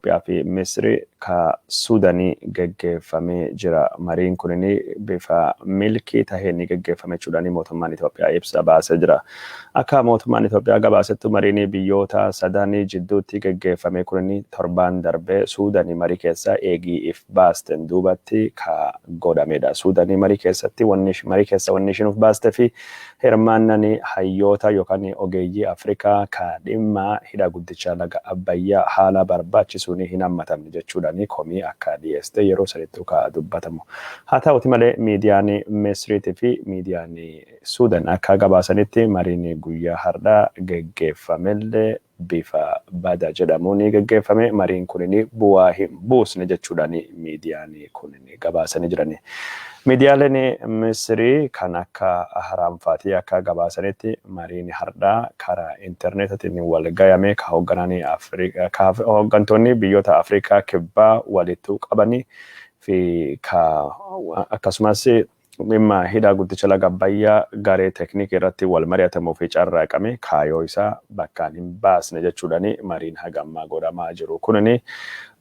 Itoophiyaa fi Misri ka Suudanii geggeeffamee jira. Mariin kunin bifa milkii taheen ni geggeeffame jechuudhaan mootummaan Itoophiyaa ibsa baasee jira. Akka mootummaan Itoophiyaa gabaasettu mariin biyyoota sadanii jidduutti geggeeffame kunin torbaan darbee Suudanii marii keessa eegii if baasten duubatti ka godhamedha. Suudanii marii keessatti wanni marii keessa wanni ishiin uf baaste fi hirmaannani hayyoota yookaan ogeeyyii Afrikaa ka dhimma hidha guddicha laga Abbayyaa haala barbaachisuun hin hammatamne jechuudhaan komii akka dhiyeeste yeroo sanittuu ka dubbatamu. Haa ta'uti malee, miidiyaan Misriitii fi miidiyaan Suudan akka gabaasanitti mariin guyyaa har'aa geggeeffamellee bifa bada jedhamuun geggeeffame. Mariin kunin bu'aa hin buusne jechuudhaan miidiyaan kunin gabaasanii jiran. Miidiyaaleen Misrii kan akka Ahraamfaatii akka gabaasanitti mariin har'aa karaa intarneetiin wal gayame ka hooggantoonni biyyoota Afrikaa Kibbaa walittuu qabanii fi ka akkasumas dhimma hidha guddicha laga Abbayyaa garee teeknikii irratti wal mari'atamuu fi carraaqame kaayoo isaa bakkaan hin baasne jechuudhaan mariin haga ammaa godhamaa jiru. Kunini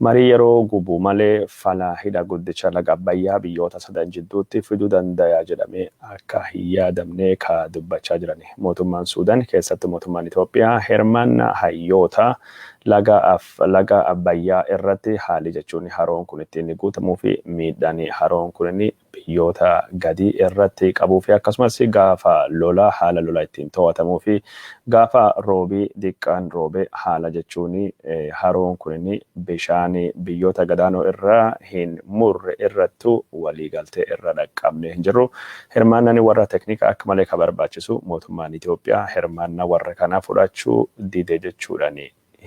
marii yeroo gubu malee fala hidha guddicha laga Abbayyaa biyyoota sadan jidduutti fiduu danda'a jedhamee akka hin yaadamne ka dubbachaa jiran. Mootummaan Suudaan keessatti mootummaan Itoophiyaa hirmaannaa hayyoota laga Abbayyaa irratti haali jechuun haroon kun ittiin guutamuu fi miidhaan haroon kun biyyoota gadii irratti qabuu fi akkasumas gaafa lolaa haala lolaa ittiin to'atamuu fi gaafa roobii diqqaan roobe haala jechuun haroon kun bishaan biyyoota gadaanoo irraa hin murre irrattu waliigaltee irra dhaqqabne hin jirru. Hirmaannaan warra teknika akka malee ka barbaachisu mootummaan Itoophiyaa hirmaannaa warra kanaa fudhachuu dide jechuudhaan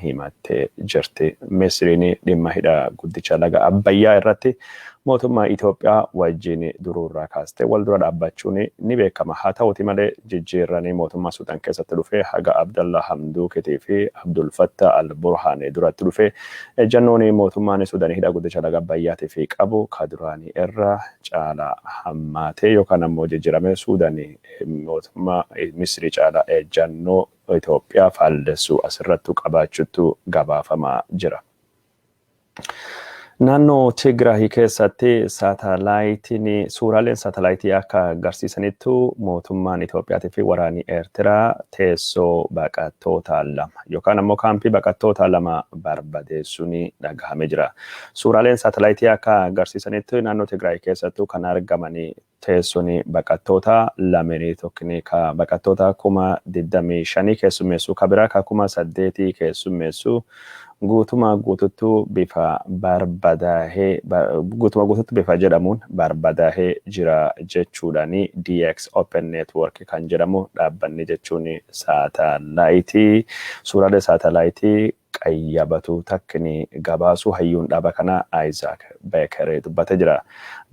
himattee jirti. Misriin dhimma hidha guddicha laga Abbayyaa irratti mootummaa Itoophiyaa wajjin duruurraa kaastee wal dura dhaabbachuun ni beekama. Haa ta'uti malee, jijjiirranii mootummaa Suudaan keessatti dhufee haga Abdallah Hamduukitii fi Abdul Fattah al-Burhaan duratti dhufee ejjannoon mootummaan Suudaan hidha guddicha laga Abbayyaatii fi qabu ka duraanii irra caalaa hammaatee yookaan ammoo jijjiirame Suudaan mootummaa Misrii caalaa ejjannoo Itoophiyaa faallessuu asirrattu qabaachuutu gabaafamaa jira. Naannoo Tigraay keessatti saatalaayitiin, suuraaleen saatalaayitii akka agarsiisanittu mootummaan Itoophiyaatii fi waraanni Eertiraa teessoo baqattoota lama yookaan ammoo kaampii baqattoota lama barbadeessuun dhagahamee jira. Suuraaleen saatalaayitii akka agarsiisanitti naannoo Tigraay keessattuu kan argaman teessoon baqattoota lameenii, tokkini ka baqattoota 25,000 keessummeessu, ka biraa ka 8,000 keessummeessu, guutuma guututtuu bifa barbadaahee, guutuma guututti bifa jedhamuun barbadaahee jira jechuudhaani DX Open Network kan jedhamu dhaabbanni jechuun saatalaayitii, suuraalee saatalaayitii qayyabatu takkini gabaasu hayyuun dhaaba kana Isaac Beeker dubbatee jira.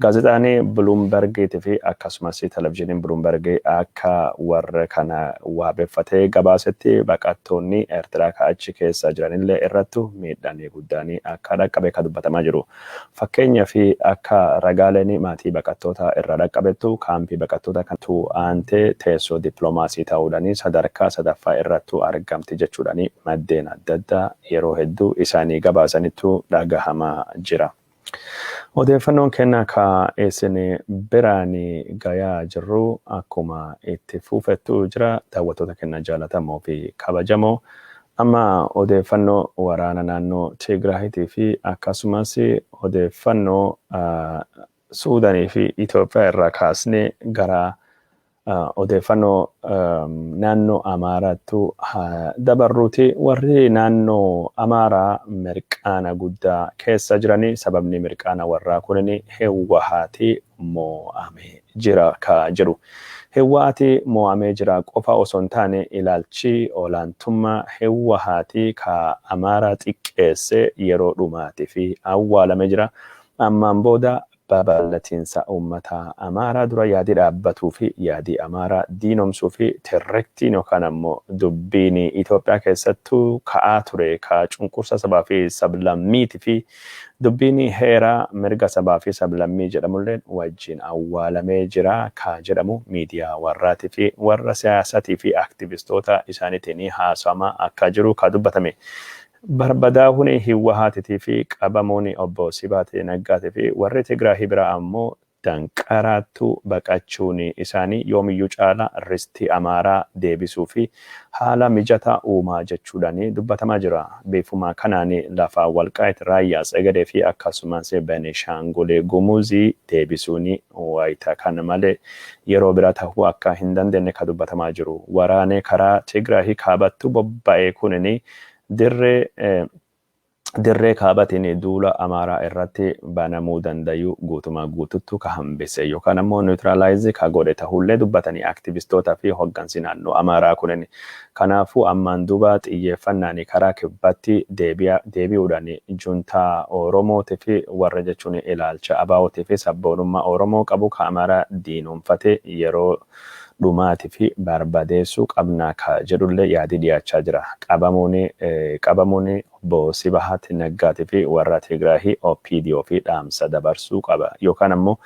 Gaazexaan Bloombergiitii fi akkasumas televizyiiniin Bloomberg akka warra kana waabeffatee gabaasetti baqattoonni Eertiraa ka achi keessa jiranillee irrattu miidhaan guddaan akka dhaqqabe ka dubbatamaa jiru. Fakkeenyaa fi akka ragaaleen maatii baqattoota irra dhaqqabettu kaampii baqattoota kanatu aantee teessoo dippiloomaasii ta'uudhaan sadarkaa sadaffaa irrattu argamti jechuudhaan maddeen adda addaa yeroo hedduu isaanii gabaasanittu dhagahamaa jira. Odeeffannoon kenna ka isin biraan gayaa jirru akkuma itti fufettu jira, daawwattoota kenna jaalatamoo fi kabajamoo. Amma odeeffannoo waraana naannoo Tigraayitii fi akkasumas odeeffannoo Suudaanii fi Itoophiyaa irraa kaasnee gara odeeffannoo naannoo Amaaraattu dabarruuti. Warri naannoo Amaaraa mirqaana guddaa keessa jiranii, sababni mirqaana warraa kunin Hewwahaati mo'amee jira ka jedhu. Hewwahaati mo'amee jira qofa osoo hin taane, ilaalchi olaantummaa Hewwahaati ka Amaaraa xiqqeesse yeroo dhumaatii fi awwaalamee jira. Ammaan booda babal'atiinsa uummata Amaaraa dura yaadii dhaabbatuu fi yaadii Amaaraa diinomsuu fi tirrektiin yookaan ammoo dubbiin Itoophiyaa keessattuu ka'aa ture ka cunqursa sabaa fi sablammiitii fi dubbiin heeraa mirga sabaa fi sablammii jedhamullee wajjin awwaalamee jira ka jedhamu miidiyaa warraatii fi warra siyaasatii fi aktivistoota isaaniitiin haasawamaa akka jiru ka dubbatame. Barbadaa'uun Hiwwahaatitii fi qabamuun obbo Sibaat Naggaatii fi warri Tigraahii biraa ammoo danqaraattu baqachuun isaanii yoomiyyuu caala ristii Amaaraa deebisuu fi haala mijataa uumaa jechuudhaan dubbatamaa jira. Bifuma kanaan lafa Walqaayit, Raayyaa, Tsegadee fi akkasumas Benishaangul Gumuzii deebisuun wayita kana malee yeroo bira ta'uu akka hin dandeenye ka dubbatamaa jiru. Waraanee karaa Tigraahii kaabattu bobba'ee kunini dirree kaabatiin duula Amaaraa irratti banamuu dandayu guutumaa guututtu ka hambise yookaan ammoo neutralize ka godhe tahullee dubbatanii aktivistootaa fi hoggansi naannoo Amaaraa kunin. Kanaafuu ammaan duuba xiyyeeffannaan karaa kibbatti deebi'uudhaan juntaa Oromootii fi warra jechuun ilaalcha ABOtii fi sabboonummaa Oromoo qabu ka Amaaraa diinoomfate yeroo dhumaatii fi barbadeessuu qabnaa ka jedhullee yaadii dhiyaachaa jira. Qabamuun obbo Sibahat Naggaatii fi warra Tigraahii OPDO fi dhaamsa dabarsuu qaba yookaan ammoo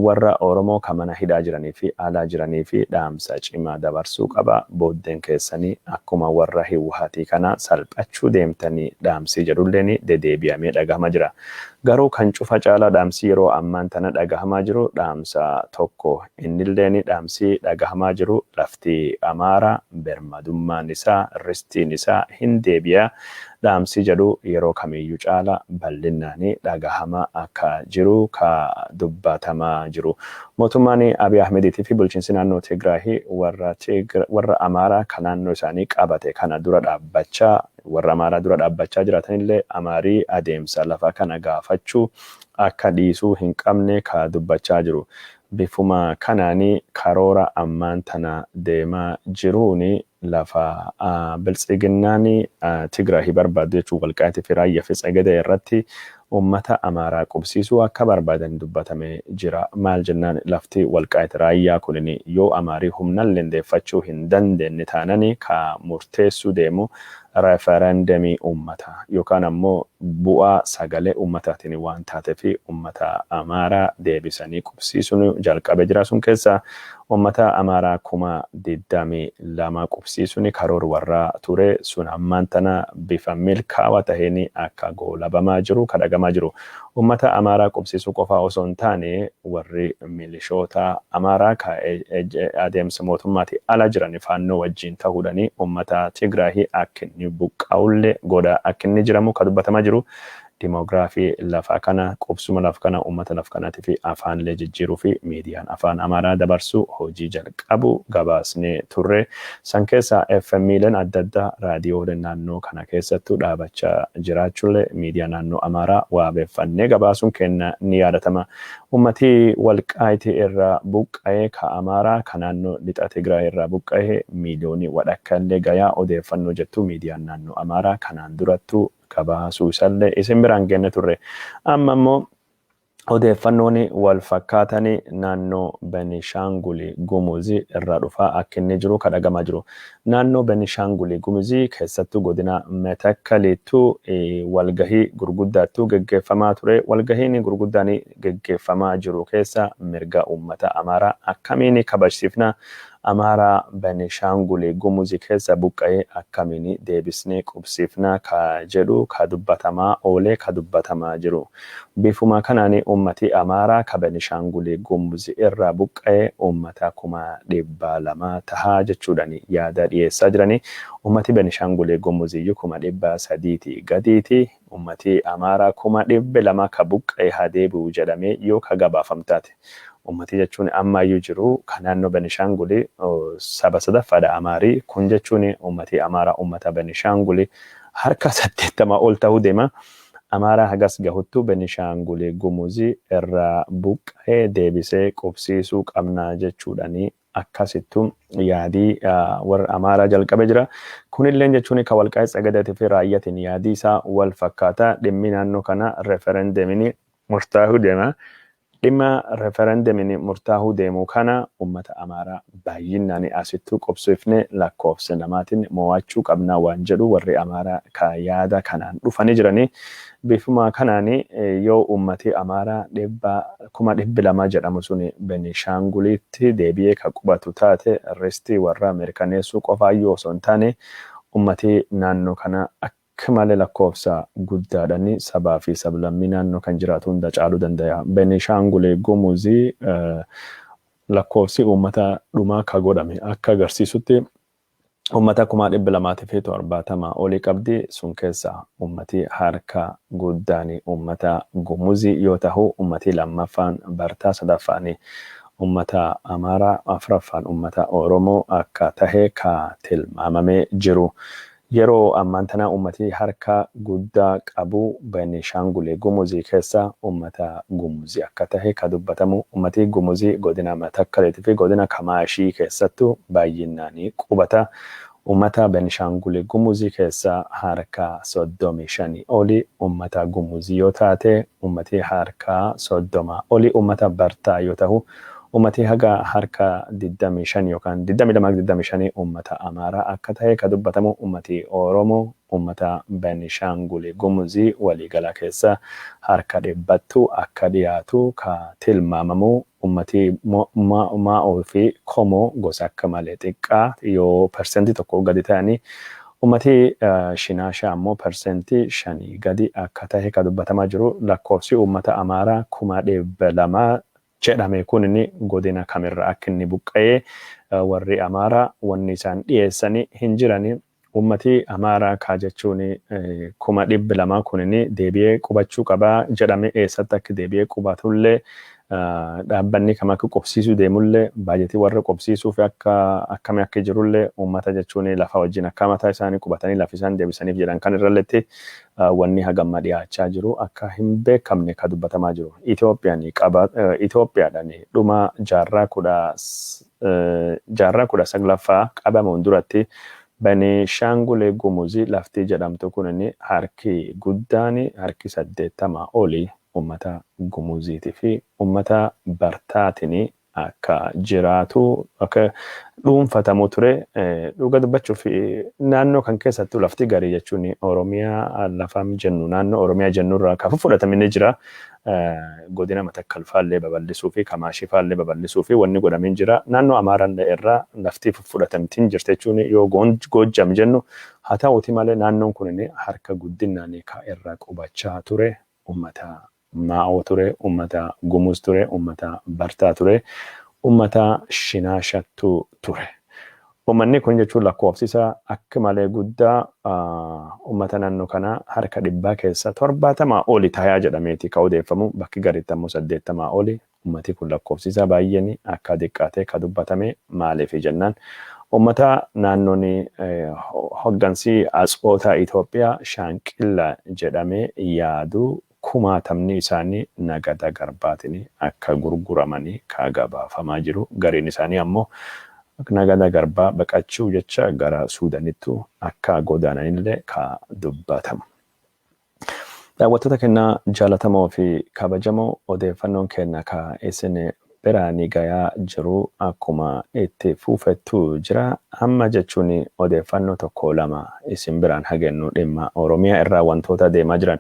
warra Oromoo ka mana hidhaa jiranii fi alaa jiranii fi dhaamsa cimaa dabarsuu qaba. Booddeen keessanii akkuma warra Hiwwahatii kana salphachuu deemtanii dhaamsii jedhulleen dedeebi'amee dhagahama jira. Garuu kan cufa caalaa dhaamsii yeroo ammaan tana dhagahamaa jiru dhaamsa tokko, innilleen dhaamsii dhagahamaa jiru lafti Amaaraa birmadummaan isaa ristiin isaa hin deebi'a dhaamsii jedhu yeroo kamiyyuu caala bal'inaan dhagahamaa akka jiru ka dubbatamaa jiru. Mootummaan Abiy Ahmediitii fi bulchiinsi naannoo Tigraahii warra Amaaraa kan naannoo isaanii qabate kana dura dhaabbachaa, warra Amaaraa dura dhaabbachaa jiraatanillee, Amaarii adeemsa lafa kana gaafachuu akka dhiisuu hin qabne ka dubbachaa jiru. Bifuma kanaanii karoora ammaan tana deemaa jiruuni lafa biltsiginnaan Tigraahii barbaaddu jechuun Walqaayitii fi Raayyaa fi Tsegadee irratti uummata Amaaraa qubsiisuu akka barbaadan dubbatamee jira. Maal jennaan, lafti Walqaayit Raayyaa kunin yoo Amaarii humnaan lendeeffachuu hin dandeenye taanani, ka murteessuu deemu referendemii uummata yookaan ammoo bu'aa sagalee uummataatiin waan taateef uummata Amaaraa deebisanii qubsiisuun jalqabee jira. Sun keessa uummata Amaaraa 22,000 qubsiisuun karoora warraa ture sun ammaan tana bifa milkaawaa taheen akka goolabamaa jiru kadhagamaa jiru. Uummata Amaaraa qubsiisuu qofaa osoo hin taane, warri milishoota Amaaraa ka adeemsa mootummaatii ala jiran Faannoo wajjin ta'uudhaan uummata Tigraahii akka inni buqqa'ullee godha akka inni jiramu ka dubbatamaa jiru. Dimoogiraafii lafa kana, qubsuma lafa kana, uummata lafa kanaatii fi afaanillee jijjiiruu fi miidiyaan afaan Amaaraa dabarsuu hojii jalqabu gabaasnee turre. San keessa FM'leen adda addaa, raadiyooleen naannoo kana keessattuu dhaabachaa jiraachuullee miidiyaa naannoo Amaaraa waabeeffannee gabaasuun kenna ni yaadatama. Uummatii Walqaayitii irraa buqqa'ee ka Amaaraa ka naannoo lixa Tigraay irraa buqqa'ee 1.5 miiliyoonii gayaa odeeffannoo jettu miidiyaan naannoo Amaaraa kanaan durattuu gabaasuu isallee isin biraan genne turre. Amma immoo odeeffannoon wal fakkaatan naannoo Benishaangul Gumuzii irraa dhufaa akka inni jiru kadhagamaa jiru. Naannoo Benishaangul Gumuzii keessattuu godina Metakkaliittuu walgahii gurguddaattuu geggeeffamaa ture. Walgahiin gurguddaan geggeeffamaa jiru keessa mirga uummata Amaaraa akkamiin kabajsiifna, Amaaraa Benishaangul Gumuzii keessa buqqa'ee akkamiin deebisnee qubsiifna ka jedhu ka dubbatamaa oolee ka dubbatamaa jiru. Bifuma kanaan uummati Amaaraa ka Benishaangul Gumuzii irraa buqqa'ee uummata 200,000 tahaa jechuudhaan yaada dhiyeessaa jirani. Uummati Benishaangul Gumuziyyuu 300,000 gadiiti. Uummati Amaaraa 200,000 ka buqqa'e haa deebi'u jedhamee yoo ka gabaafamtaate. Uummati jechuun ammayyuu jiru kan naannoo Benishaangul saba sadaffaadha Amaarii. Kun jechuun uummati Amaaraa uummata Benishaangul harka 80 ol ta'uu deema. Amaaraa hagas gahuttu Benishaangul Gumuzii irraa buqqa'ee deebisee qubsiisuu qabna jechuudhaani akkasittu yaadii warra Amaaraa jalqabee jira. Kunillee jechuun ka Walqaayit Tsagadeetii fi Raayyaatiin yaadii isaa wal fakkaata. Dhimmi naannoo kana referendemiin murtaa'uu deema. Dhimma referendemiin murtaa'uu deemu kana uummata Amaaraa baay'inaan asittuu qubsiifnee lakkoofsa namaatiin mo'achuu qabna waan jedhu warri Amaaraa ka yaada kanaan dhufanii jiranii. Bifuma kanaan yoo uummati Amaaraa 200,000 jedhamu sun Benishaangulitti deebi'ee ka qubatu taate, ristii warra mirkaneessuu qofaayyuu osoo hin taane uummati naannoo kana Akka malee lakkoofsa guddaadhaan sabaa fi sablammii naannoo kan jiraatu hunda caaluu danda'a. Benishaangul Gumuzii lakkoofsi uummata dhumaa ka godhame akka agarsiisutti uummata 270,000 olii qabdi. Sun keessa uummati harka guddaan uummata Gumuzii yoo ta'u, uummati lammaffaan Bartaa, sadaffaan uummata Amaaraa, afuraffaan uummata Oromoo akka tahe ka tilmaamamee jiru. Yeroo ammaan tana uummati harka guddaa qabu Benishaangul Gumuzii keessa uummata Gumuzii akka tahe ka dubbatamu. Uummati Gumuzii godina Matakkaleetii fi godina Kamaashii keessattuu baay'inaan qubata. Uummata Benishaangul Gumuzii keessa harka 35 oli uummata Gumuzii yoo taate, uummati harka 30 oli uummata Bartaa yoo ta'u, uummati haga harka 25 yookaan 22 25 uummata Amaaraa akka ta'e ka dubbatamu. Uummati Oromoo uummata Benishaangul Gumuzii waliigala keessa harka 100ttu akka dhiyaatu ka tilmaamamu. Uummati Maa'oo fi Komoo gosa akka malee xiqqaa yoo 1% gadi ta'anii, uummati Shinaashaa ammoo 5% gadi akka tahe ka dubbatamaa jiru. Lakkoofsi uummata Amaaraa 200,000 jedhame kun inni godina kamirra akka inni buqqa'ee warri Amaaraa wanni isaan dhiyeessanii hin jirani. Uummati Amaaraa kaa jechuun 200,000 kun inni deebi'ee qubachuu qabaa jedhame, eessatti akka deebi'ee qubatullee, dhaabbanni kam akka qubsiisuu deemullee, baajetii warra qubsiisuuf akka akkamii akka jirullee, uummata jechuun lafa wajjin akka mataa isaanii qubatanii lafa isaan deebisaniif jedhan kan irralletti wanni hagamma dhiyaachaa jiru akka hin beekamne ka dubbatamaa jiru. Itoophiyaan qaba Itoophiyaadhaan dhuma jaarraa 19ffaa qabamuun duratti Benishaangul Gumuzii lafti jedhamtu kun harki guddaan harki 80 olii uummata Gumuziitii fi uummata Bartaatiin akka jiraatu akka dhuunfatamu ture. Dhuga dubbachuuf naannoo kan keessattuu lafti garii jechuun Oromiyaa lafam jennu, naannoo Oromiyaa jennurraa kan fudhatamee ni jira. Godina Matakkal faallee babal'isuu fi Kamaashii faallee babal'isuu fi wanni godhamee jira. Naannoo Amaaraallee irraa lafti fudhatamtiin jirti jechuun yoo Goojjam jennu haa ta'uuti malee, naannoon kun harka guddinaan ka irra qubachaa ture uummata Maa'oo ture, uummata Gumuz ture, uummata Bartaa ture, uummata Shinaashattuu ture. Uummanni kun jechuun lakkoofsi isaa akka malee guddaa, uummata naannoo kanaa harka 100 keessa 70 oli tayaa jedhameeti ka odeeffamu, bakki gariitti ammoo 80 oli. Uummati kun lakkoofsi isaa baay'een akka xiqqaatee ka dubbatame maaliif jennaan, uummata naannoon hoggansi atsoota Itoophiyaa Shaanqilla jedhamee yaadu kumaatamni isaanii nagada garbaatiin akka gurguramanii ka gabaafamaa jiru. Gariin isaanii ammoo nagada garbaa baqachuu jecha gara Suudanittu akka godaananillee ka dubbatamu. Daawwattoota kennaa jaalatamoo fi kabajamoo, odeeffannoon kenna ka isin biraanii gayaa jiru akkuma itti fuufettu jira. Amma jechuun odeeffannoo tokko lama isin biraan hagennu dhimma Oromiyaa irraa wantoota deemaa jiran.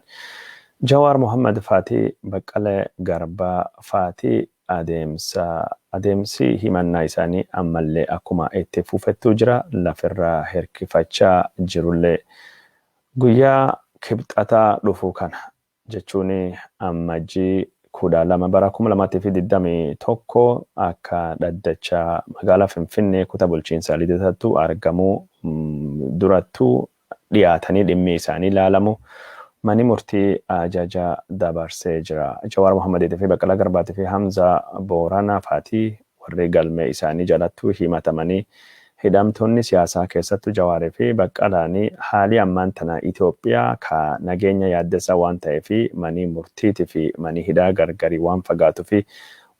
Jawaar Mohammad Faatii, Baqqalee Garbaa Faatii adeemsi himannaa isaanii ammallee akkuma itti fuufettu jira. Lafirraa hirkifachaa jirullee, guyyaa Kibxataa dhufu kana jechuun Ammajjii 12 bara 2021 akka dhaddachaa magaalaa Finfinnee kutaa bulchiinsa Lidatattu argamuu durattuu dhiyaatanii dhimmi isaanii ilaalamu mani murtii ajaja dabarsee jira. Jawaar Mohammadiitii fi Baqqalaa Garbaatii fi Hamzaa Booranaa faatii warri galmee isaanii jalattuu himatamanii hidhamtoonni siyaasaa, keessattuu Jawaarii fi Baqqalaanii, haalii ammaan tana Itoophiyaa ka nageenya yaaddessaa waan ta'eef, manii murtiitii fi manii hidhaa gargarii waan fagaatuu fi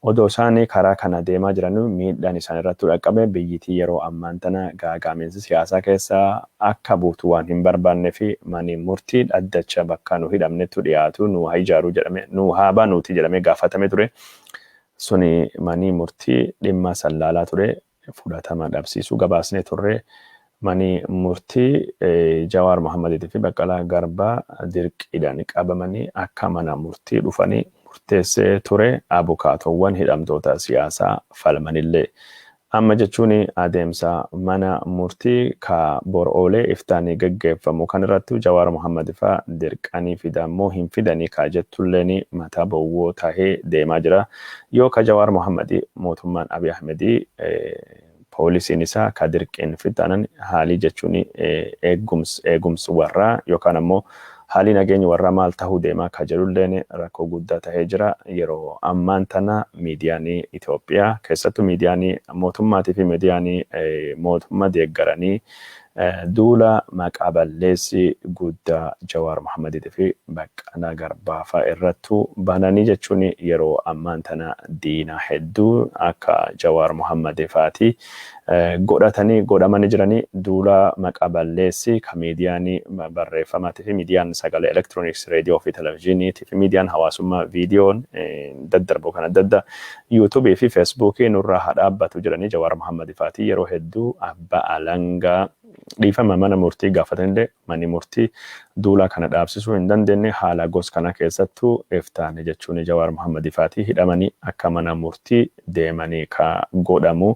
odoo isaanii karaa kana deemaa jiran miidhaan isaan irratti dhaqqabe, biyyitii yeroo ammaan tana gaagaaminsi siyaasaa keessa akka buutu waan hin barbaanne fi manii murtii dhaddacha bakka nu hidhamnettu dhiyaatu nu haa ijaaruu jedhame, nu haa banuuti jedhamee gaafatame ture. Suni manii murtii dhimma sallaalaa ture fudhatama dhabsiisuu gabaasnee turre. Manii murtii Jawaar Mohammadiitii fi Baqqalaa Garbaa dirqiidhaan qabamanii akka mana murtii dhufanii murteessee ture. Abukaatowwan hidhamtoota siyaasaa falmanillee Amma jechuun adeemsa mana murtii ka bor oolee iftaanii geggeeffamu kan irratti Jawaar Mohammad faa dirqanii fidamoo hin fidanii ka jettulleen mataa bowwoo tahee deemaa jira. Yoo ka Jawaar Mohammad mootummaan Abiy Ahmedii poolisiin isaa ka dirqiin fixanan, haalii jechuun eegumsi warraa yookaan ammoo haalli nageenya warraa maal tahuu deemaa ka jedhulleen rakkoo guddaa tahee jira. Yeroo ammaan tana miidiyaan Itoophiyaa, keessattuu miidiyaan mootummaatii fi miidiyaan mootummaa deeggaranii, duula maqaa balleessii guddaa Jawaar Mohammadiitii fi Baqqalaa Garbaa fa'a irrattuu bananii jechuun yeroo ammaan tana diina hedduu akka Jawaar Mohammad fa'aati godhatanii godhamanii jiranii. Duula maqaa balleessii ka miidiyaan barreeffamaatii fi miidiyaan sagalee, elektirooniksii, reediyoo fi televizyiiniitii fi miidiyaan hawaasummaa viidiyoon daddarbu kan adda addaa, yuutuubii fi feesbuukii nurraa haa dhaabbatu jedhanii Jawaar Mohammad fa'aati yeroo hedduu abbaa alangaa, dhiifama, mana murtii gaafatanillee manni murtii duula kana dhaabsisuu hin dandeenye. Haala gos kana keessattuu iftaane jechuun Jawaar Mohammad fa'aati hidhamanii akka mana murtii deemanii ka godhamu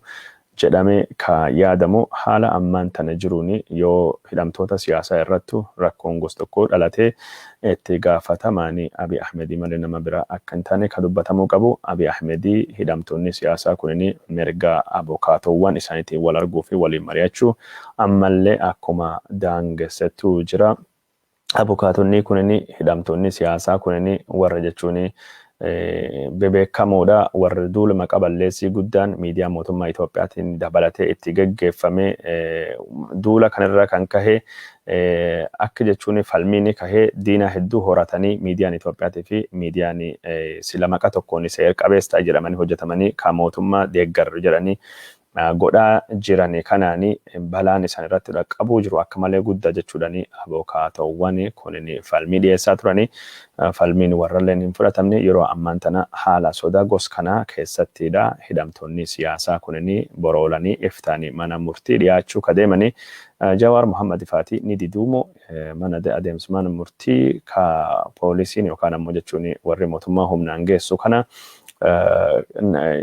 jedhamee ka yaadamu. Haala ammaan tana jiruun yoo hidhamtoota siyaasaa irrattu rakkoon gos tokko dhalatee, itti gaafatamaan Abiy Ahmedii malee nama biraa akka hin taane ka dubbatamuu qabu. Abiy Ahmedii hidhamtoonni siyaasaa kunin mirga abokaatowwan isaaniitiin wal arguu fi waliin mari'achuu ammallee akkuma daangessettu jira. Abukaatonni kunin, hidhamtoonni siyaasaa kunin, warra jechuun bebeekamoodha. Warri duula maqaa balleessii guddaan miidiyaa mootummaa Itoophiyaatiin dabalatee itti geggeeffame, duula kanarraa kan kahe akka jechuun falmiin kahee diina hedduu horatanii, miidiyaan Itoophiyaatii fi miidiyaan sila maqa tokkoon seer qabeessa jedhamanii hojjetamanii kan mootummaa deeggarru jedhanii godhaa jiran kanaani balaan isaan irratti dhaqqabuu jiru akka malee guddaa jechuudhani abokaatowwan kunin falmii dhiyeessaa turanii, falmiin warralleen hin fudhatamne. Yeroo ammaan tana haala sodaa gos kanaa keessattidha hidhamtoonni siyaasaa kunin boroolanii iftaanii mana murtii dhiyaachuu ka deemanii. Jawaar Mohammad faati ni diduumo mana adeemsa mana murtii ka poolisiin yookaan ammoo jechuun warri mootummaa humnaan geessu kana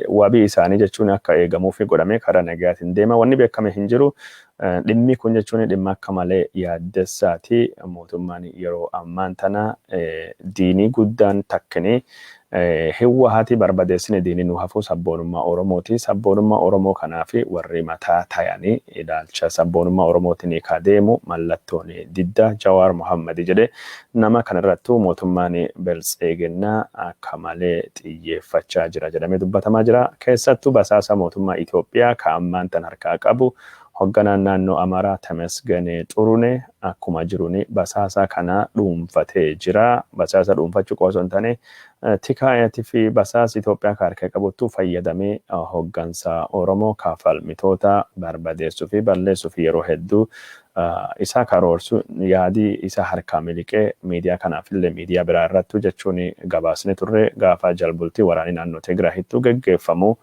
wabii isaanii jechuun akka eegamuuf godhamee karaa nagayaatiin deema? Wanni beekame hin jiru. Dhimmi kun jechuun dhimma akka malee yaaddessaati. Mootummaan yeroo ammaan tana diinii guddaan takkinii Hiwwahaati barbadeessine, diinii nu hafu sabboonummaa Oromooti. Sabboonummaa Oromoo kanaaf warri mataa tayanii ilaalcha sabboonummaa Oromootiin ka deemu mallattoon didda Jawaar Mohammad jedhe nama kanarrattuu mootummaan Biltsiginnaa akka malee xiyyeeffachaa jira jedhamee dubbatamaa jira. Keessattuu basaasa mootummaa Itoophiyaa ka ammaan tan harkaa qabu, hogganaan naannoo Amaaraa Temesgen Xurune akkuma jiruun basaasa kana dhuunfatee jira. Basaasa dhuunfachuu qofa osoo hin taane, tikaayatii fi basaasa Itoophiyaa ka harka qabuttu fayyadamee hoggansa Oromoo ka falmitoota barbadeessuu fi balleessuu fi yeroo hedduu isa karoorsu yaadii isa harkaa miliqee miidiyaa kanaaf illee miidiyaa biraa irrattu jechuun gabaasne turre. Gaafa jalbultii waraanii naannoo Tigraahittu geggeeffamu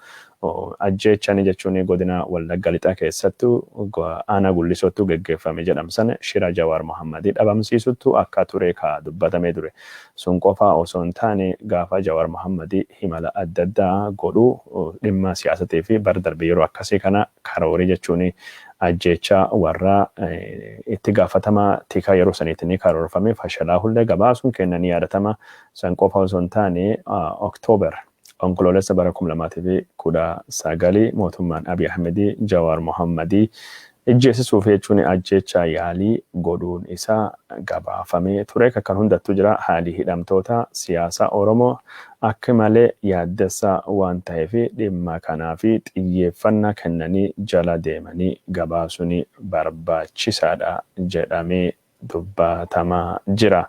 ajjeechani jechuun godina Wallagga Lixaa keessattu aanaa Gullisootti geggeeffame jedhamsan shira Jawaar Mohammadii dhabamsiisuttu akka ture ka dubbatamee ture. Sun qofa osoo hin taane, gaafa Jawaar Mohammadii himala adda addaa godhu dhimma siyaasatii fi bar darbe yeroo akkasii kana karoorii jechuun ajjeechaa warra itti gaafatama tikaa yeroo saniitiin karoorfame fashalaa hullee gabaasuun kennanii yaadatama. San qofa osoo hin taane, Oktoober, Onkoloolessa bara 2019 mootummaan Abiy Ahmedii Jawaar Mohammadii ijjeesisuuf jechuun ajjeechaa yaalii godhuun isaa gabaafamee ture. Kan hundattuu jira, haalli hidhamtoota siyaasaa Oromoo akka malee yaaddessaa waan ta'eef dhimma kanaa fi xiyyeeffannaa kennanii jala deemanii gabaasuun barbaachisaadha jedhamee dubbatamaa jira.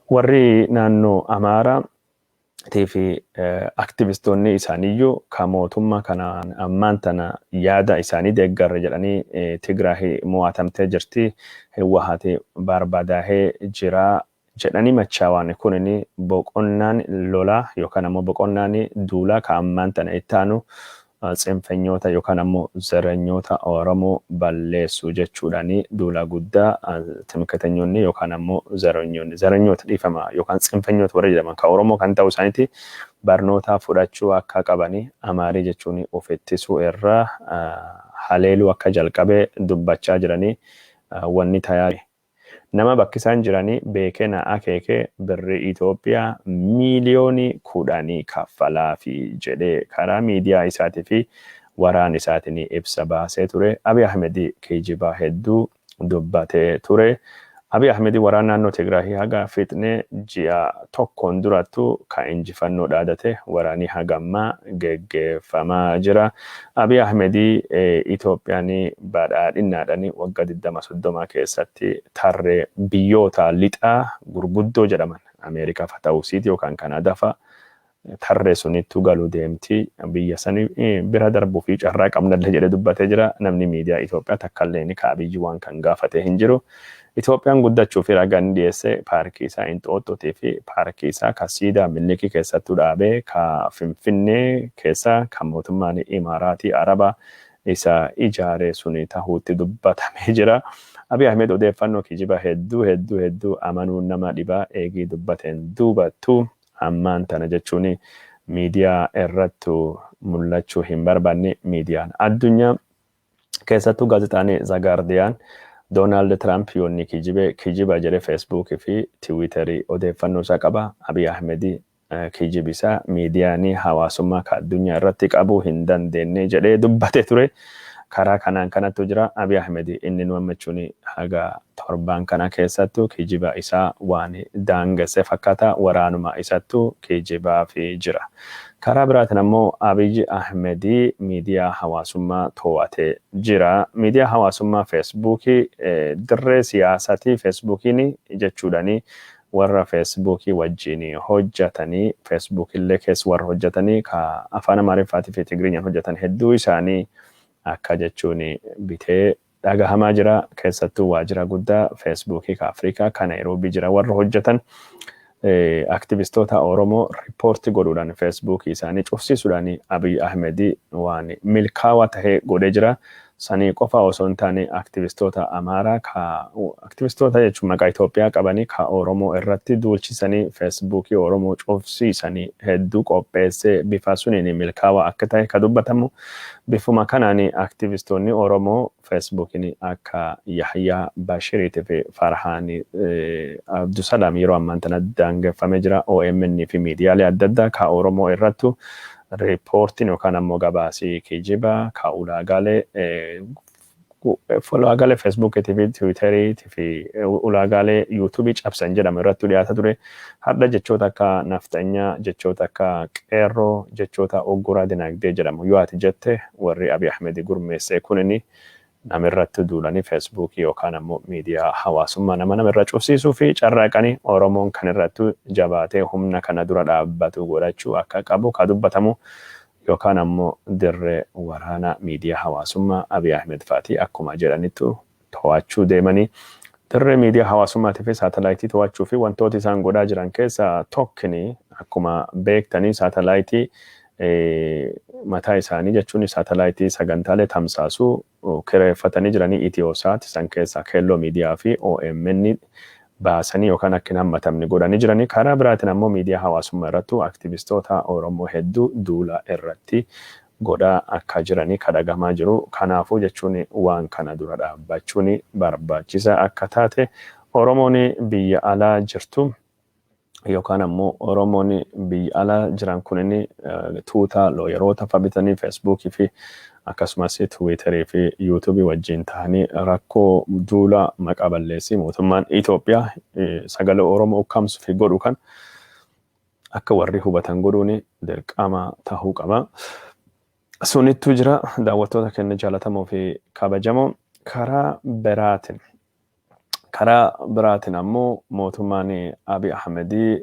Warri naannoo Amaaraa fi aktivistoonni isaaniiyyuu ka mootummaa kanaan ammaan tana yaada isaanii deeggarra jedhanii Tigraay mo'atamtee jirti, Hiwwahaati barbadaahee jira jedhanii machaawaan kunin boqonnaan lolaa yookaan ammoo boqonnaan duulaa ka ammaan tana itti aanu tsinfenyoota yookaan ammoo zerenyoota Oromoo balleessu jechuudhaani duula guddaa timkitenyoonni yookaan ammoo zerenyoonni, zerenyoota, dhiifama, yookaan tsinfenyoota warra jedhaman kan Oromoo kan ta'u isaaniiti. Barnoota fudhachuu akka qabanii, Amaarii jechuun of ittisuu irraa haleeluu akka jalqabe dubbachaa jiranii wanni tayaa. Nama bakki isaan jiranii beekee na akeeke, birrii Itoophiyaa miiliyoonii 10 kaffalaa fi jedhee karaa miidiyaa isaatii fi waraan isaatiin ibsa baasee ture. Abiy Ahmed kijibaa hedduu dubbatee ture. Abiy Ahmed waraan naannoo Tigraahii haga fixnee ji'a tokkoon durattu ka injifannoo dhaadate waraanii hagammaa geggeeffamaa jira. Abiy Ahmed Itoophiyaan badhaadhinaadhaan waggaa 20 30 keessatti tarree biyyoota lixaa gurguddoo jedhaman, Ameerikaa fa ta'uu yookaan Kanaadaa fa, tarree sunittuu galuu deemti, biyya sani bira darbuu fi carraa qabnallee jedhee dubbatee jira. Namni miidiyaa Itoophiyaa takkallee ni ka Abiyyi waan kan gaafate hin jiru. Itoophiyaan guddachuu fi ragaan dhiyeesse paarkii isaa Inxooxxootii fi paarkii isaa ka siidaa Minilikii keessattuu dhaabee, ka Finfinnee keessa kan mootummaan Imaaraatii Arabaa isa ijaare suni tahuutti dubbatamee jira. Abiy Ahmed odeeffannoo kijiba hedduu hedduu hedduu amanuun nama dhibaa eegii dubbateen duubattu ammaan tana jechuun miidiyaa irrattu mul'achuu hin barbaanne. Miidiyaan addunyaa, keessattuu gaazexaan The Guardian, Doonaald Tiraamp yoonni kijibe kijiba jedhe Feesbuukii fi Tiwiiterii odeeffannoo isaa qaba. Abiy Ahmed kijibi isaa miidiyaan hawaasummaa ka addunyaa irratti qabuu hin dandeenye jedhee dubbate ture. Karaa kanaan kanattu jira. Abiy Ahmed inni nu ammachuun haga torbaan kana keessattuu kijiba isaa waan daangesse fakkaata, waraanuma isattu kijibaa fi jira. Karaa biraatiin ammoo Abiy Ahmed miidiyaa hawaasummaa to'atee jira. Miidiyaa hawaasummaa Feesbuukii dirree siyaasatii Feesbuukiin jechuudhaani warra Feesbuukii wajjin hojjetanii, Feesbuukillee keessa warra hojjetanii ka afaan Amaariffaatii fi Tigirinyaan hojjetan hedduu isaanii akka jechuun bitee dhagahamaa jira. Keessattuu waajjira guddaa Feesbuukii ka Afrikaa ka Naayiroobii jira warra hojjetan aktivistoota Oromoo riippoortii godhuudhaan Feesbuukii isaanii cufsiisuudhaan Abiy Ahmed waan milkaawaa tahee godhee jira. Sanii qofa osoo hin taane, aktivistoota Amaaraa ka aktivistoota jechuun maqaa Itoophiyaa qabanii ka Oromoo irratti duulchisanii Feesbuukii Oromoo cufsiisanii hedduu qopheessee bifa suniin milkaawaa akka ta'e ka dubbatamu. Bifuma kanaan aktivistoonni Oromoo Feesbuukiin akka Yahyaa Bashiriitii fi Farhaan Abdusalaam yeroo ammaan tana daangeffamee jira. OMN fi miidiyaalee adda addaa ka Oromoo irrattu riippoortiin yookaan ammoo gabaasii kijibaa ka ulaagaalee Feesbuukiitii fi Tiwiiterii fi ulaagaalee Yuutuubii cabsan jedhamu irratti dhiyaata ture. Har'a jechoota akka nafxanyaa, jechoota akka qeerroo, jechoota ogguraa dinagdee jedhamu yoo ati jette, warri Abiy Ahmed gurmeessee kunini namirratti duulanii Feesbuukii yookaan ammoo miidiyaa hawaasummaa nama namirra cufsiisuu fi carraaqanii. Oromoon kan irratti jabaatee humna kana dura dhaabbatu godhachuu akka qabu ka dubbatamu, yookaan ammoo dirree waraanaa miidiyaa hawaasummaa Abiy Ahmed fa'aati akkuma jedhanittu to'achuu deemanii, dirree miidiyaa hawaasummaatii fi saatalaayitii to'achuu fi wantoota isaan godhaa jiran keessaa tokkini, akkuma beektanii, saatalaayitii mataa isaanii jechuun saatalaayitii sagantaalee tamsaasuu kireeffatanii jiranii Itiyoosaat san keessaa Keelloo Miidiyaa fi OMN baasanii yookaan akka hin hammatamne godhanii jiranii. Karaa biraatiin ammoo miidiyaa hawaasummaa irrattu aktivistoota Oromoo hedduu duula irratti godhaa akka jiranii kadhagamaa jiru. Kanaafuu jechuun waan kana dura dhaabbachuun barbaachisaa akka taate, Oromoon biyya alaa jirtu yookaan ammoo Oromoon biyya alaa jiran kunin tuuta looyeroota fa bitanii Feesbuukii fi akkasumas Tiwiiterii fi Yuutuubii wajjin ta'anii rakkoo duula maqaa balleessii mootummaan Itoophiyaa sagalee Oromoo ukkaamsuu fi godhu kan akka warri hubatan godhuun dirqama tahuu qaba. Sunittuu jira, daawwattoota keenya jaalatamoo fi kabajamoo. Karaa biraatiin ammoo mootummaan Abiy Ahmedii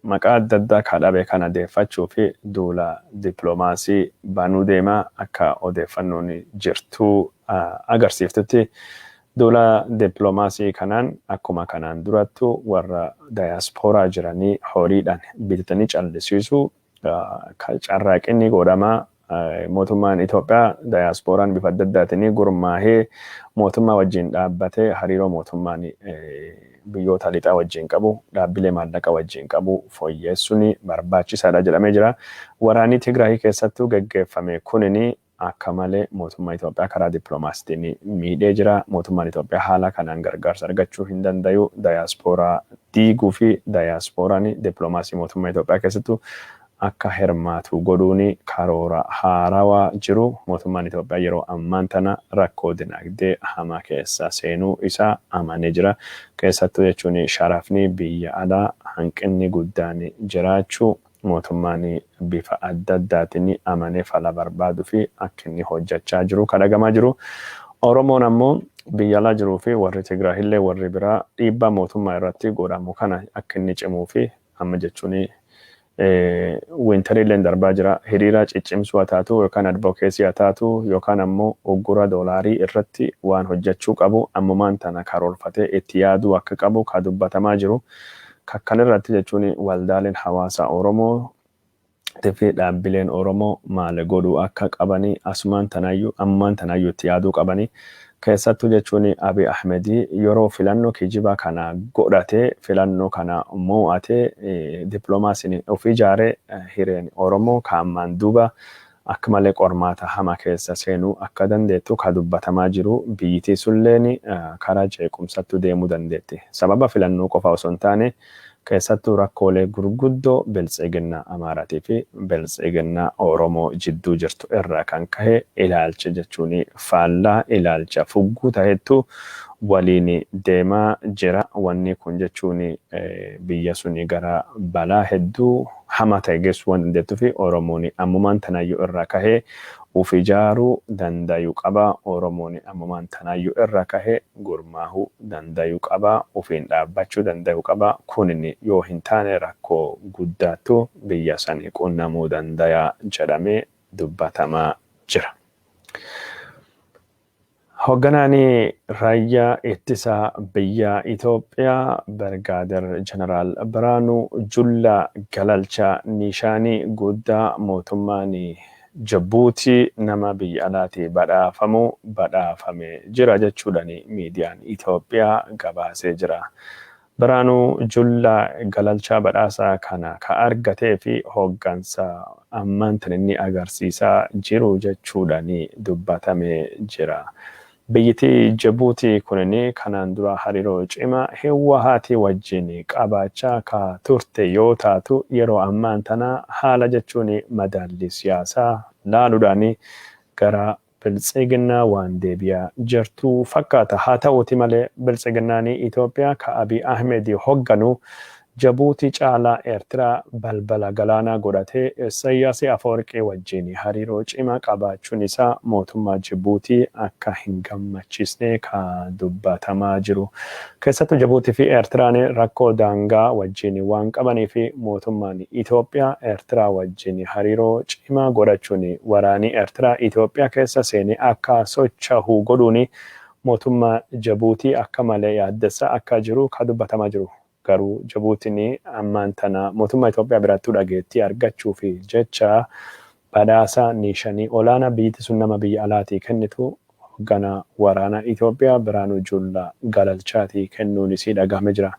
maqaa adda addaa ka dhabe kana deeffachuu fi duula dippiloomaasii banuu deema. Akka odeeffannoon jirtuu agarsiiftutti, duula dippiloomaasii kanaan akkuma kanaan durattu warra dayaaspooraa jiranii horiidhaan bitatanii callisiisuu carraaqinni godhamaa. Mootummaan Itoophiyaa daayaasporaan bifa adda addaatiin gurmaahee mootummaa wajjin dhaabbatee hariiroo mootummaan biyyoota lixaa wajjin qabu, dhaabbilee maallaqa wajjin qabu fooyyessuun barbaachisaadha jedhamee jira. Waraanni Tigraay keessattuu geggeeffame kunini akka malee mootummaa Itoophiyaa karaa dippiloomaasiitiin miidhee jira. Mootummaan Itoophiyaa haala kanaan gargaarsa argachuu hin dandayu. Dayaaspooraa diiguu fi dayaaspooraan dippiloomaasii mootummaa Itoophiyaa keessattuu akka hirmaatu godhuun karoora haarawaa jiru. Mootummaan Itoophiyaa yeroo ammaan tana rakkoo dinagdee hamaa keessa seenuu isaa amanee jira. Keessattuu jechuun sharafni biyya alaa hanqinni guddaan jiraachuu mootummaan bifa adda addaatiin amanee fala barbaaduu fi akka inni hojjechaa jiru kan dhagamaa jiru. Oromoon ammoo biyya alaa jiruu fi warri Tigraahillee warri biraa dhiibbaa mootummaa irratti godhamu kana akka inni cimuu fi amma jechuun winterillee darbaa jira. Hiriira ciccimsuu haa taatu yookaan advocacy haa taatu yookaan ammoo uggura doolaarii irratti waan hojjechuu qabu ammumaan tana karoorfatee itti yaaduu akka qabu ka dubbatamaa jiru. Kan irratti jechuun waldaaleen hawaasa Oromoo fi dhaabbileen Oromoo maal godhuu akka qabanii asumaan tanaayyuu ammumaan tanaayyuu itti yaaduu qabanii. Keessattuu jechuun Abiy Ahmedii yeroo filannoo kijibaa kana godhatee, filannoo kana mo'atee, dippiloomaasiin of ijaaree, hireen Oromoo kaammaan duuba akka malee qormaata hama keessa seenuu akka dandeettu ka dubbatamaa jiru. Biyyittii sulleen karaa jeequmsattu deemuu dandeetti. Sababa filannoo qofa osoo hin taane, keessattuu rakkoolee gurguddoo Biltsiginnaa Amaaraatii fi Biltsiginnaa Oromoo jidduu jirtu irraa kan kahe ilaalcha jechuun faallaa ilaalcha fugguu ta'ettu waliin deemaa jira. Wanni kun jechuun biyya suni gara balaa hedduu hama ta'e geessuu waan dandeettuu fi Oromoon ammumaan tanaayyuu irraa kahee uf ijaaruu dandayuu qaba. Oromoon ammumaan tanaayyuu irra kahee gurmaahuu dandayuu qaba. Ufiin dhaabbachuu dandayuu qaba. Kunin yoo hin taane rakkoo guddaattu biyya sanii qunnamuu dandaya jedhamee dubbatamaa jira. Hoogganaan raayyaa ittisa biyya Itoophiyaa Birgaadir Jeneraal Biraanuu Jullaa Galalchaa nishaanii guddaa mootummaan Jabuutii nama biyya alaatii badhaafamu badhaafamee jira jechuudhaan miidiyaan Itoophiyaa gabaasee jira. Biraanuu Jullaa Galalchaa badhaasa kana ka argatee fi hooggansa ammaan tan inni agarsiisaa jiru jechuudhaan dubbatamee jira. Biyyittii Jabuutii kunin kanaan dura hariiroo cimaa Hiwwahaatii wajjin qabaachaa ka turte yoo taatu, yeroo ammaan tana haala jechuun madaalli siyaasaa laaluudhaan gara Biltsiginnaa waan deebi'aa jirtu fakkaata. Haa ta'uuti malee Biltsiginnaan Itoophiyaa ka Abiy Ahmed hoogganu Jabuutii caalaa Eertiraa balbala galaanaa godhatee Isaayyaas Afawarqii wajjin hariiroo cimaa qabaachuun isaa mootummaa Jibuutii akka hin gammachiisne ka dubbatamaa jiru. Keessattuu Jibuutii fi Eertiraan rakkoo daangaa wajjin waan qabanii fi mootummaan Itoophiyaa Eertiraa wajjin hariiroo cimaa godhachuun waraanni Eertiraa Itoophiyaa keessa seenee akka socho'u godhuun mootummaa Jibuutii akka malee yaaddessaa akka jiru ka dubbatamaa jiru. Garuu Jibuutiin ammaan tana mootummaa Itoophiyaa birattuu dhageettii argachuu fi jecha badhaasa nishanii olaanaa biyyi sun nama biyya alaatii kennitu hoogganaa waraana Itoophiyaa Biraanuu Jullaa Galalchaatii kennuun isii dhagahame jira.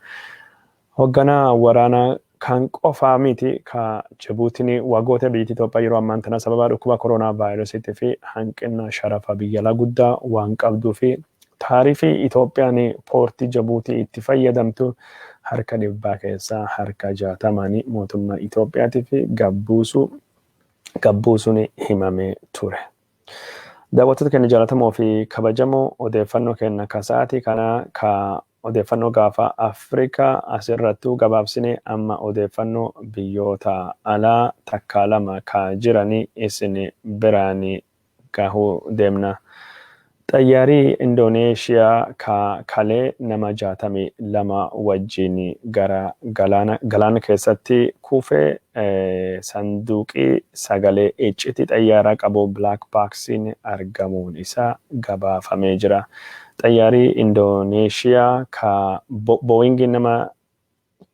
Hoogganaa waraanaa kan qofaa miti ka Jibuutiin waggoota biyyi Itoophiyaa yeroo ammaan tana sababa dhukkuba koronaa vaayirasiitii fi hanqina sharafa biyya alaa guddaa waan qabduu fi taarifii Itoophiyaan poortii Jibuutii itti fayyadamtu harka 100 keessaa harka 60n mootummaa Itoophiyaatiif gabbuusuun himamee ture. Daawwattoota keenya jaallatamoo fi kabajamoo, odeeffannoo keenya ka sa'aatii kana ka odeeffannoo gaafa Afrikaa asirrattuu gabaabsine. Amma odeeffannoo biyyoota alaa takka lama ka jiranii isin biraan gahuu deemna. Xayyaarii Indooneeshiyaa ka kalee nama 62 wajjin gara galaana keessatti kufee sanduuqii sagalee iccitii xayyaaraa qabu black boxiin argamuun isaa gabaafamee jira. Xayyaarii Indooneeshiyaa ka Boeing nama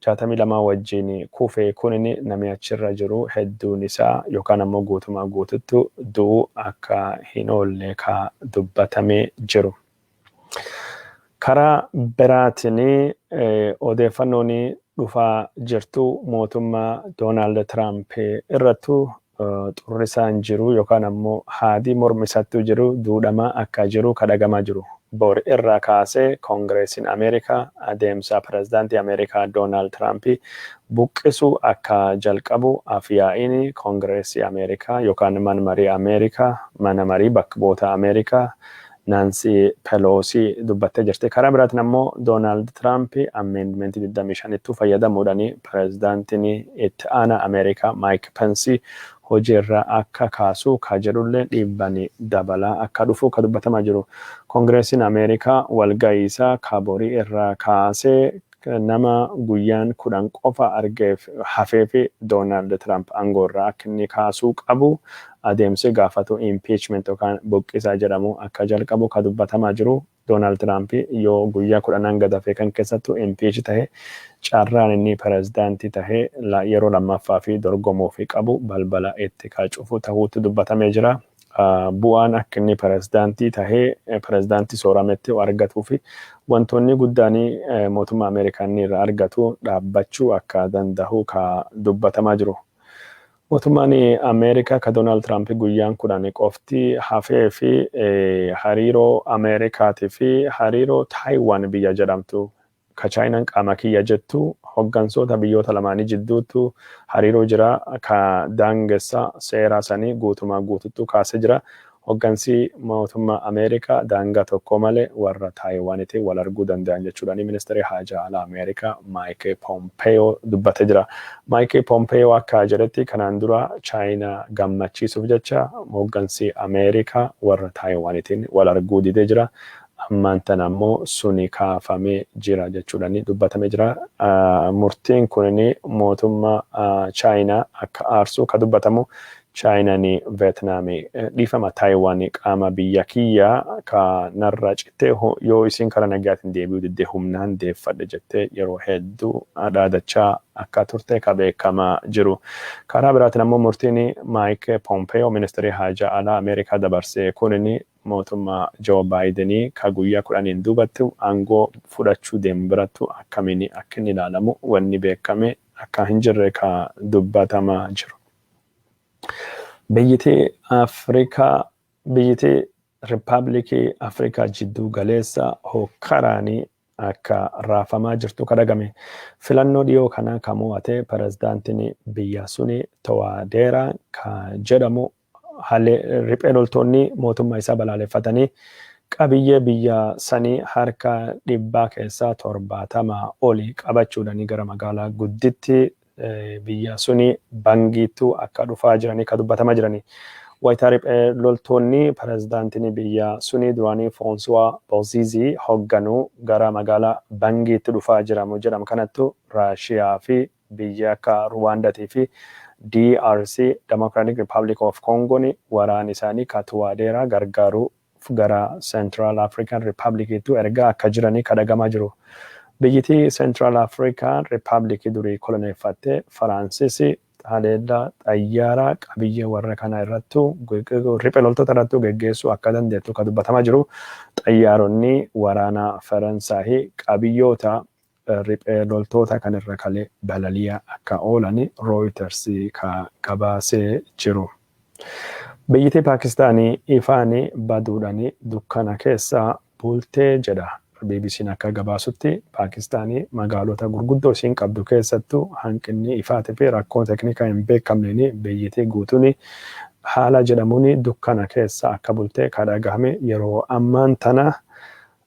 62 wajjin kufe kunin namni achirra jiru hedduun isaa yookaan ammoo guutumaa guututtu du'uu akka hin oolle ka dubbatamee jiru. Karaa biraatiin odeeffannoon dhufaa jirtu mootummaa Doonaald Tiraamp irrattu xurrisaan jiru yookaan ammoo haadii mormi isattu jiru duudhamaa akka jiru kadhagamaa jiru. Bor irraa kaasee Koongireesiin Ameerikaa adeemsa pirezidaantii Ameerikaa Doonaald Tiraamp buqqisuu akka jalqabu afyaa'iin Koongireesii Ameerikaa yookaan mana marii Ameerikaa, mana marii bakka bu'oota Ameerikaa, Naansi Peloosii dubbattee jirti. Karaa biraatiin ammoo Doonaald Tiraamp amendmentii 25tti fayyadamuudhaan pirezidaantiin itti aanaa Ameerikaa Maayik Pensi hojiirra akka kaasu ka jedhullee dhiibban dabalaa akka dhufu ka dubbatamaa jiru. Koongireesiin Ameerikaa walga'iisaa ka borii irraa kaasee nama guyyaan 10 qofa argeef hafee fi Doonaald Tiraamp aangoo irraa akka inni kaasuu qabu adeemsi gaafatu impeachment yookaan buqqisaa jedhamu akka jalqabu ka dubbatamaa jiru. Doonaald Tiraamp yoo guyyaa 10n gad hafee kan keessattuu impeach tahe, carraan inni pirezidaantii tahee yeroo lammaffaa fi dorgomuu fi qabu balbala itti ka cufu tahuutu dubbatamee jira. Bu'aan akka inni pirezidaantii tahee pirezidaantii soorametti argatuu fi wantoonni guddaan mootummaa Ameerikaa inni irraa argatu dhaabbachuu akka danda'u ka dubbatamaa jiru. Mootummaan Ameerikaa ka Doonaald Tiraamp guyyaan 10 qofti hafee fi hariiroo Ameerikaatii fi hariiroo Taayiwaan biyya jedhamtu ka Chaayinaan qaama kiyya jettu, hoggansoota biyyoota lamaanii jidduutu hariiroo jira ka daangessa seeraa sanii guutumaa guututtu kaasee jira. Hoggansi mootummaa Ameerikaa daangaa tokko malee warra Taayiwaanitiin wal arguu danda'an jechuudhaan ministeerri haajaa alaa Ameerikaa Maayik Pompeyoo dubbatee jira. Maayik Pompeyoo akka jedhetti, kanaan dura Chaayinaa gammachiisuuf jecha hoggansi Ameerikaa warra Taayiwaanitiin wal arguu didee jira. Ammaan tana ammoo suni kaafamee jira jechuudhaan dubbatamee jira. Murtiin kun mootummaa Chaayinaa akka aarsu ka dubbatamu, Chaayinaan Veetnaamii, dhiifama, Taayiwaan qaama biyya kiyyaa ka narra cittee yoo isin karaa nagaatiin deebi'uu diddee humnaan deeffadhe jettee yeroo hedduu dhaadachaa akka turte ka beekamaa jiru. Karaa biraatiin ammoo murtiin Maayik Pompeyoo, ministeerri haajaa alaa Ameerikaa, dabarsee kunin mootummaa Joo Baayidenii ka guyyaa 10n duubatti aangoo fudhachuu deemu birattu akkamiin akka inni ilaalamu wanni beekame akka hin jirre ka dubbatamaa jiru. Biyyiti Afrikaa, biyyiti Riippaabilikii Afrikaa Jidduu Galeessa hokkaraanii akka raafamaa jirtu kadhagame. Filannoo dhiyoo kana ka mo'ate pirezidaantiin biyya suni To'aadeeraa ka jedhamu haalli riphee loltoonni mootummaa isaa balaaleffatanii qabiyyee biyya sanii harka 70% oli qabachuudhaan gara magaalaa gudditti biyya suni Bangiittuu akka dhufaa jiranii ka dubbatamaa jiranii. Wayitaa riphee loltoonni pirezidaantiin biyya suni duraanii Foonsuwaa Boziizii hoogganuu gara magaalaa Bangiitti dhufaa jiramu jedhamu kanattu Raashiyaa fi biyya akka Ruwaandaatii fi DRC, Democratic Republic of Congo, waraan isaanii ka Tuwaadeeraa gargaaruu gara Central African Republicittu ergaa akka jiranii kadhagamaa jiru. Biyyittii Central African Republic durii koloneeffatte Faransis haleellaa xayyaaraa qabiyyee warra kana irrattu, riphee loltoota irrattu geggeessuu akka dandeettu ka dubbatamaa jiru. Xayyaaronni waraanaa Faransaayii qabiyyoota riphee loltoota kan irra kalee balaliyaa akka oolan Reuters ka gabaasee jiru. Biyyittii Paakistaanii ifaan baduudhaan dukkana keessa bultee jedha. BBC'n akka gabaasutti, Paakistaanii magaalota gurguddoo isiin qabdu keessattuu hanqinni ifaatii fi rakkoo teeknikaa hin beekamneen biyyittii guutuun haala jedhamuun dukkana keessa akka bultee ka dhagahame. Yeroo ammaan tana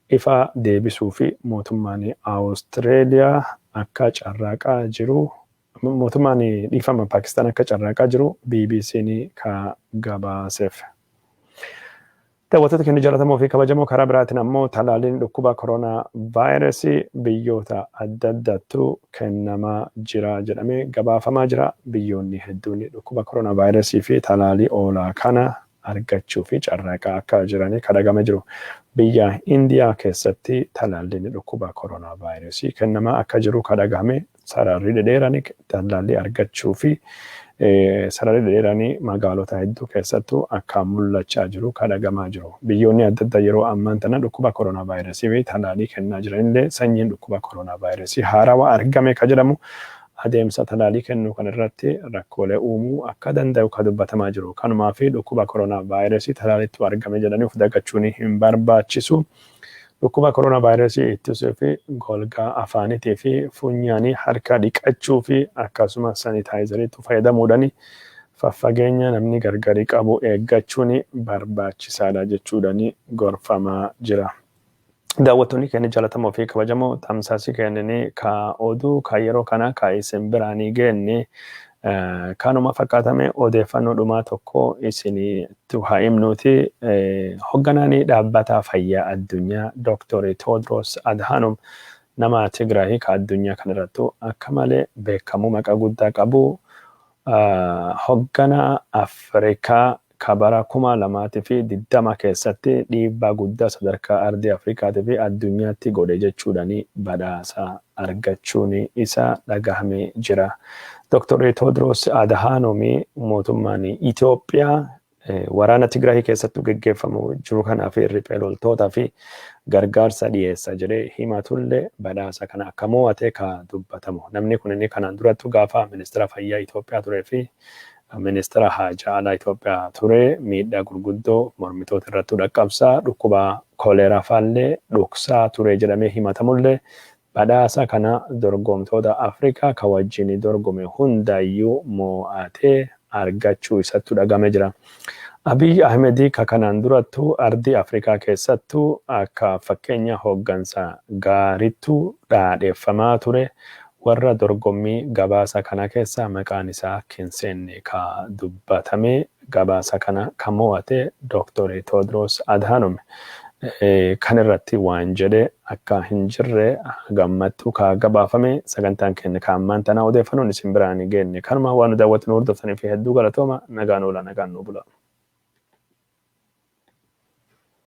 ifa deebisuu fi mootummaan Awustreeliyaa akka carraaqaa jiru, mootummaan, dhiifama, Paakistaan akka carraaqaa jiru BBC'n ka gabaaseef. Daawwattoota keenya jaallatamoo fi kabajamoo, karaa biraatiin ammoo talaalliin dhukkuba koronaa vaayirasii biyyoota adda addaattu kennamaa jira jedhamee gabaafamaa jira. Biyyoonni hedduun dhukkuba koronaa vaayirasii fi talaalii oolaa kana argachuu fi carraaqaa akka jiranii kadhagama jiru. Biyya Indiyaa keessatti talaalliin dhukkuba koronaa vaayirasii kennamaa akka jiru kadhagahame. Sararri dhedheeraan talaallii argachuu fi sararri dhedheeraan magaalota hedduu keessattuu akka mul'achaa jiru kadhagamaa jiru. Biyyoonni adda addaa yeroo ammaan tana dhukkuba koronaa vaayirasii fi talaallii kennaa jiranillee sanyiin dhukkuba koronaa vaayirasii haarawaa argame ka jedhamu adeemsa talaallii kennuu kan irratti rakkoolee uumuu akka danda'u ka dubbatamaa jiru. Kanumaa fi dhukkuba koronaa vaayirasii talaalliitu argame jedhanii of dagachuun hin barbaachisu. Dhukkuba koronaa vaayirasii ittisuu fi golgaa afaaniitii fi funyaanii harka dhiqachuu fi akkasumas sanitaayizariitti fayyadamuudhaan faffageenya namni gargari qabu eeggachuun barbaachisaadha jechuudhaan gorfamaa jira. Daawwattoonni keenya jaallatamoo fi kabajamoo, tamsaasii keenyanii ka oduu ka yeroo kana ka isin biraanii geenne kanuma fakkaatame. Odeeffannoo dhumaa tokko isinitti haa himnuuti. Hoogganaan dhaabbata fayyaa addunyaa Dr. Tewodros Adhanom nama Tigraay ka addunyaa kanarrattu akka malee beekamu, maqaa guddaa qabu, hoogganaa Afrikaa ka bara 2020 keessatti dhiibbaa guddaa sadarkaa ardii Afrikaatii fi addunyaatti godhe jechuudhaan badhaasa argachuun isa dhagahamee jira. Dr. Tewodros Adhanom mootummaan Itoophiyaa waraana Tigraay keessattuu geggeeffamu jiru kanaa fi riphee loltootaa fi gargaarsa dhiyeessa jedhee himatullee badhaasa kana akka mo'ate ka dubbatamu. Namni kun inni kanaan durattu gaafa ministeera fayyaa Itoophiyaa turee fi ministeera haajaa alaa Itoophiyaa ture miidhaa gurguddoo mormitoota irratti dhaqqabsaa, dhukkuba koleeraa faallee dhoksaa ture jedhamee himatamullee badhaasa kana dorgomtoota Afrikaa ka wajjin dorgome hundayyuu mo'atee argachuu isattu dhagame jira. Abiy Ahmedii ka kanaan durattu ardii Afrikaa keessattuu akka fakkeenya hooggansa gaarittu dhaadheeffamaa ture, warra dorgommii gabaasa kana keessa maqaan isaa hin seenne ka dubbatame gabaasa kana ka mo'ate Dr. Tewodros Adhanom kan irratti waan jedhe akka hin jirre gammattuu ka gabaafame. Sagantaan keenya ka ammaan tana odeeffannoon isin biraan geenne kanuma. Waan nu daawwattu nu hordoftanii fi hedduu galatooma. Nagaan oola, nagaan nu bula.